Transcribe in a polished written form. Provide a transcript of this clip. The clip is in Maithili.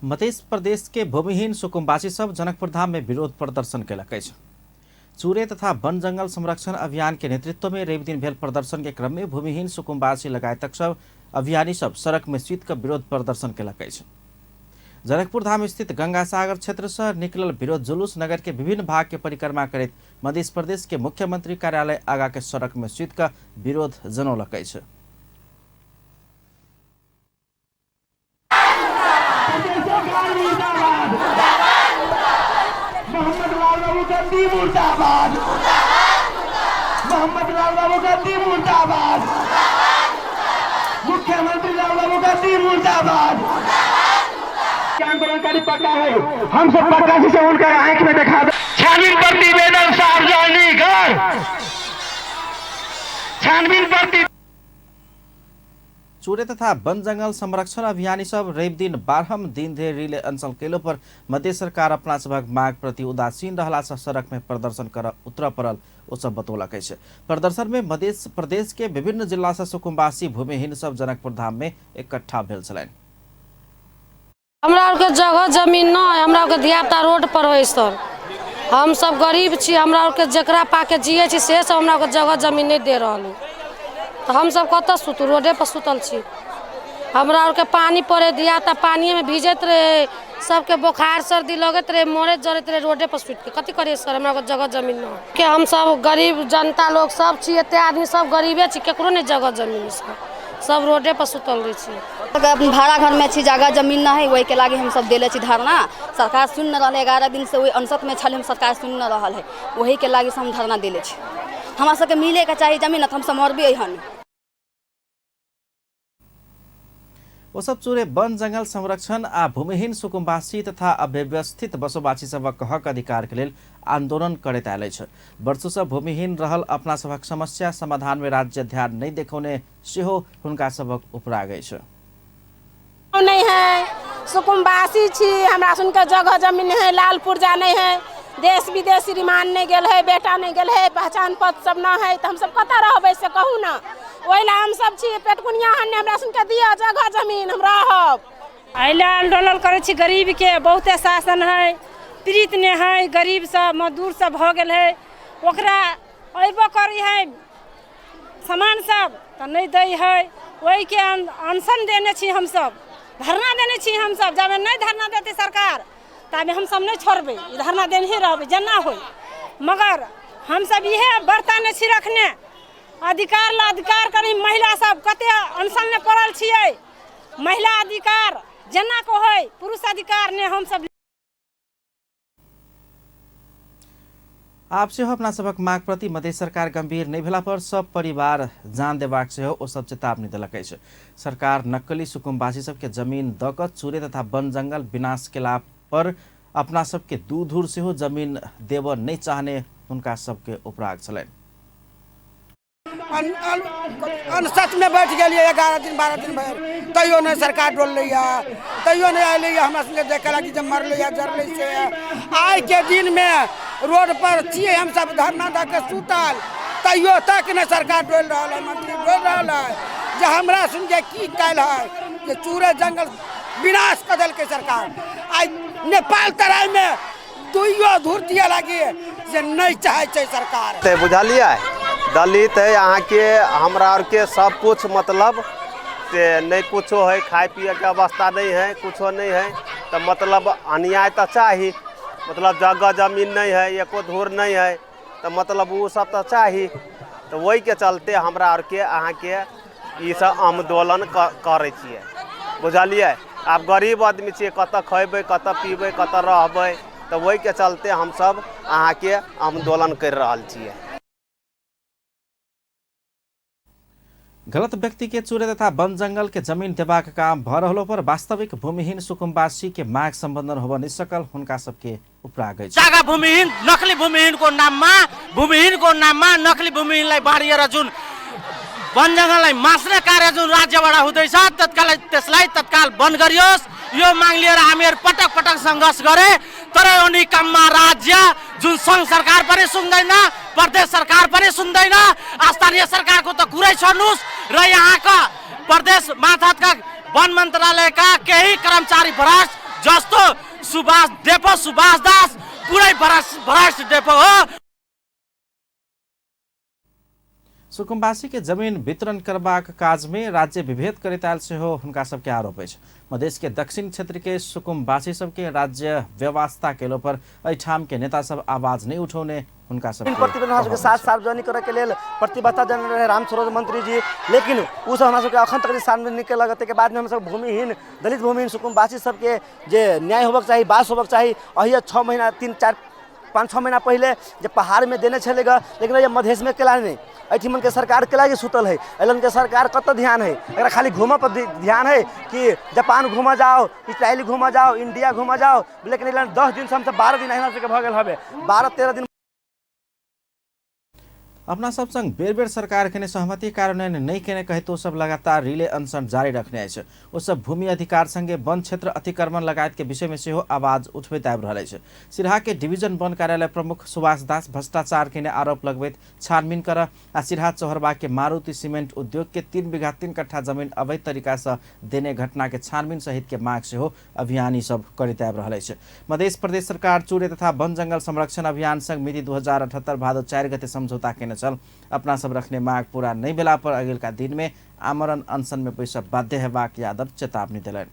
मध्य प्रदेश के भूमिहीन सुकुम्बासी सब जनकपुर धाम में विरोध प्रदर्शन केलक अछि। चूरे तथा वन जंगल संरक्षण अभियान के नेतृत्व में रवि दिन भेल प्रदर्शन के क्रम में भूमिहीन सुकुम्बासी लगायतक सब अभियानी सब सड़क में सुति कऽ विरोध प्रदर्शन केलक अछि। जनकपुर धाम स्थित गंगा सागर क्षेत्र से निकलल विरोध जुलूस नगर के विभिन्न भाग के परिक्रमा करैत मध्य प्रदेश के मुख्यमंत्री कार्यालय आगा के सड़क में सुति कऽ विरोध जनौलक अछि। मोहम्मद लाल बाबू गांधी मुर्दाबाद, मोहम्मद लाल बाबू गांधी मुर्दाबाद, मुख्यमंत्री लाल बाबू गांधी मुर्दाबाद। आंदोलनकारी पक्का है, हम सब पक्का से उनका आंख में देखा। छानबीन प्रतिवेदन सार्वजनिक घर, छानबीन प्रति चूरे तथा वन जंगल संरक्षण अभियानी सब रवि दिन 12 दिन धरि रिले अनशन केलो पर मध्य सरकार अपना सभक माग प्रति उदासीन रहला से सड़क में प्रदर्शन कर उतर पड़ल ओ सब बतौलक अछि। प्रदर्शन में मध्य प्रदेश के विभिन्न जिला से सुकुम्बासी भूमिहीन सब जनकपुर धाम में इकट्ठा भेल छलनि। हमरा आरके जगह जमीन नहि, हमरा आरके धियापुता रोड पर है सर। हम सब गरीब छी, हमरा आरके जकरा पाके जियै छी से सब हमरा आरके जगह जमीन नहि दे रहल है, तऽ हम सब कतऽ सुतू? रोडे पर सुतल छी। हमरा आरके पानि पड़े, धियापुता पानिएमे भीजैत रहै, सबके बोखार सर्दी लगैत रहै, मरैत जरैत रहै रोडे पर सुतिके। कथी करियै सर, हमरा आरके जगह जमीन नहि के। हम सब गरीब जनता लोग सब छी, एते आदमी सब गरीबे छी, केकरो नहि जगह जमीन, सब सब रोडे पर सुतल रहै छियै। भाड़ा घर में छी, जगह जमीन न है, वही के लागे हम सब देले छी धरना। सरकार सुन न रहल है, 11 दिन से वही अनशत में छल हम, सरकार सुन न रहल है, वही के लागे से हम धरना देले छी। हमरा सबके मिले के चाही जमीन, न तऽ हम सब मरबे हन। ओ सब चूरे वन जंगल संरक्षण आ भूमिहीन सुकुम्बासी तथा अव्यवस्थित बसोबासी सभक हक अधिकार के लेल आंदोलन करैत आयल अछि। वर्षो सँ भूमिहीन रहल अपना सभक समस्या समाधान में राज्य ध्यान नहि देखौने सेहो हुनका सभक उपराग अछि। नहीं है, सुकुम्बासी छी, हमरा सुनके जगह जमीन है, लाल पुर्जा नहीं है, देश विदेश श्रीमान नहीं गेल है, बेटा नहीं गेल है, पहचान पत्र सब न है, तऽ हमसब कतऽ रहबै से कहू ना। ओहि लए हमसब छी पेटकुनिया हन, हमरा सुनके दिअ जगह जमीन, हम रहब। एहि लए आन्दोलन करै छी, गरीबके बहुते शासन है, पीड़ित नहि है, गरीब सब मजदूर सब भऽ गेल है, ओकरा अयबो करै है सामान सब तऽ नहि दै है, ओहिके अनशन देने छी हमसब, धरना देने छी हमसब। जाबे नहि धरना देतै सरकार ताबे हमसब नहि छोड़बै, ई धरना देने रहबै जेना होइ। मगर हमसब इएह व्रता नहि छी रखने, अधिकार ला अधिकार करी। महिला सब कते अनशनमे पड़ल छियै, महिला अधिकार जेना को होइ, पुरुष अधिकार ने हमसब। आब सेहो अपना सभक माग प्रति मध्य सरकार गंभीर नहि भेला पर सब परिवार जान देबाक सेहो ओ सब चेतावनी देलक अछि। सरकार नक्कली सुकुम्बासी सबके जमीन दऽ कऽ चूरे तथा वन जंगल विनाश केला पर अपना सबके दू धूर सेहो जमीन देबऽ नहि चाहने हुनका सबके उपराग छलनि। अनसतमे बैठ गेलियै 11 दिन 12 दिन भरि, तैयो नहि सरकार डोललैया, तैयो नहि अयलैया हमरा सबके देखै लागी जे मरलैया जरलै से। आइके दिनमे रोड पर छियै हमसब धरना दऽ के सुतल, तैयो तक नहि सरकार डोलि रहल है, मंत्री डोलि रहल है जे हमरा सुनके की काल्हि है जे चूरे जंगल विनाश कऽ देलकै सरकार। आइ नेपाल तराइमे दुइयो धूर दिअ लागी जे नहि चाहै छै सरकार। तऽ बुझलियै दलित है अहाँके, हमरा आरके सब कुछ मतलब से नहि कुछो है, खाय पियके अवस्था नहि है, कुछो नहि है, तऽ मतलब अन्याय तऽ चाही, मतलब जगह जमीन नहि है, एको धूर नहि है, तऽ मतलब ओ सब तऽ चाही। तऽ ओहिके चलते हमरा आरके अहाँके ई सब आन्दोलन करै छियै, बुझलियै। आब गरीब आदमी छियै, कतऽ खयबै, कतऽ पीबै, कतऽ रहबै, तऽ ओहिके चलते हमसब अहाँके आन्दोलन करि रहल छियै। गलत व्यक्ति के चूरे तथा वन जंगल के जमीन देबाक काम भ रहलो पर वास्तविक भूमिहीन सुकुम्बासी के माग संबोधन होब नहि सकल हुनका सबके उपराग अछि। जग्गा भूमिहीन नक्कली भूमिहीनको नाममा, भूमिहीनको नाममा नक्कली भूमिहीनलाई बाँडिएर जुन वन जङ्गललाई मास्ने कार्य जुन राज्यबाट हुँदैछ तत्काल त्यसलाई तत्काल बन्द गरियोस्, यो माग लिएर हामीहरू पटक पटक सङ्घर्ष गरे, तर यो निकम्मा राज्य जुन सङ्घ सरकार पनि सुन्दैन, प्रदेश सरकार पनि सुन्दैन, स्थानीय सरकारको त कुरै छोड्नुहोस्, र यहाँका प्रदेश मातहतका वन मन्त्रालयका केही कर्मचारी भ्रष्ट जस्तो सुभाष डेपो, सुभाष दास पुरै भ्रष्ट डेपो हो। सुकुम्बासी के जमीन वितरण करबाक काज में राज्य विभेद करैत आयल सेहो हुनका सबके आरोप अछि। मधेश के दक्षिण क्षेत्र के सुकुम्बासी सबके राज्य व्यवस्था केलो पर एहिठाम के नेता सब आवाज नहीं उठौने हुनका सब प्रतिवेदन हमरा सबके साथ सार्वजनिक करे के लेल प्रतिबद्धता जन रहे राम सरोज मंत्री जी, लेकिन उ सब हमरा सबके अखन तक सार्वजनिक केलक। ताहिके बाद में हम सब भूमिहीन दलित भूमिहीन सुकुम्बासी सबके जे न्याय होबक चाही, बास होबक चाही, अहिया 6 महीना 3 4 5 6 महीना पहले जे पहाड़ में देने छलेगा, लेकिन ये मधेश में केला नहीं। एहिठिमन के सरकार केला के सुतल है, एलन के सरकार कत ध्यान है, एकरा खाली घूमऽ पर ध्यान है कि जापान घूमऽ जाओ, इसराइल घूमऽ जाओ, इंडिया घूमऽ जाओ, लेकिन एलन 10 दिन से हम सब 12 दिन अहिना सबके भऽ गेल हबे, 12-13 दिन। अपना सब संग बेर बेर सरकार के सहमति कार्यान्वयन नहीं केने कहते सब लगातार रिले अनशन जारी रखने अछि। ओ सब भूमि अधिकार संगे वन क्षेत्र अतिक्रमण लगायत के विषय में सेहो आवाज उठबैत आबि रहल अछि। सिरहा के डिवीजन वन कार्यालय प्रमुख सुभाष दास भ्रष्टाचार के आरोप लगबैत छानबीन कर आ सिरहा चौहरबा के मारुति सीमेंट उद्योग के 3 बीघा 3 कट्ठा जमीन अवैध तरीका से देने घटना के छानबीन सहित के मांग सेहो अभियानी सब करैत आबि रहल अछि। मध्य प्रदेश सरकार चूरे तथा वन जंगल संरक्षण अभियान संग मिति 2078 भादो 4 गते सम्झौता केने छल। अपना सब रखने माग पूरा नहीं भेला पर अगिलका दिन में आमरण अनशन में बैसब बाध्य हेबाक यादव चेतावनी देलनि।